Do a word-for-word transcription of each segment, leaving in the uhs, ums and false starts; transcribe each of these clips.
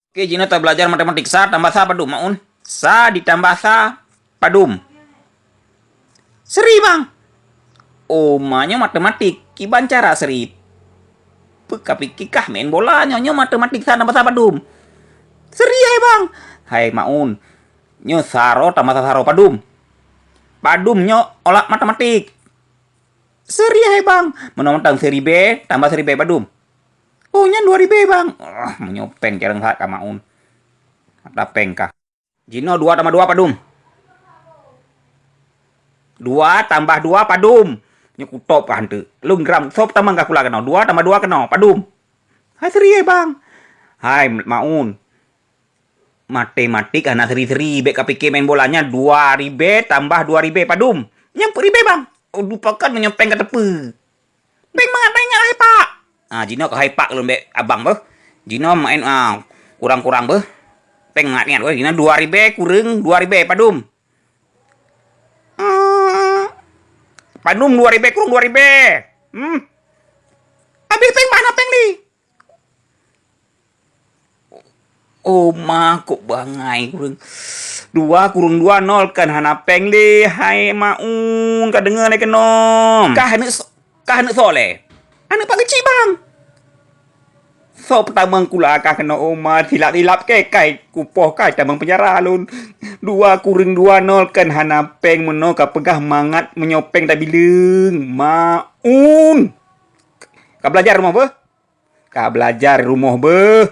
Oke, jinoe tabeulajar matematik. Sa tambah sa padum, Maun? Sa ditambah sa padum? Seri, Bang. Oh, ma nyoe matematik. Kiban cara seri? Peu ka pike kah main bola nyoe, nyoe matematik sa tambah sa padum? Seri, hai Bang. Hai Maun, nyoe sa roh tambah sa sa roh padum? Padum nyoe olah matematik. Seri, hai Bang. Meunoe mantong siribèe tambah siribèe padum? Oh, nyan dua ribèe, Bang. Ah, meunyoe péng jarang that ka Maun. Ada péng kah? Jinoe dua tambah dua padum? Dua tambah dua padum? Nyoe kutôb kah hanteuk. Lôn gram soe tamong kah kula keunoe. Dua tambah dua keunoe, padum? Hai seri, hai Bang. Hai Maun. Matematik hana seri-seri, bèk ka pike main bola nyan. Dua ribèe tambah dua ribèe padum? Nyan peuet ribèe, Bang. Oh, dupakan meunyoe péng ka teupeu. Péng mangat, péng mangat, hai Pak. Ah, jinoe keuhai Pak lôn bèk abang beuh. Jinoe main, ah, kurang-kurang beuh. Péng mangat-mangat beuh. Jinoe dua ribèe kureueng dua ribèe padum? Ah, padum dua ribèe kureueng dua ribèe? Hmm. Abéh péng bah hana péng lé. Oh ma, kok bangai kureueng. Dua kureueng dua nol kan hana péng lé, hai Maun, ka deungoe lé keunoe. Kah aneuk so-, kah aneuk soe lé? Aneuk Pak Geuchik, Bang. Soe peutamong kula kah keunoe, oh ma, silap-silap kèe kai kupoh kai tamong peunjara lôn. Dua kureueng dua nol kan hana péng, meunoe ka peugah mangat meunyoe péng tabileueng. Maun. Ka beulajar rumoh beuh? Ka beulajar rumoh beuh.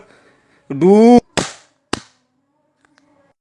Du.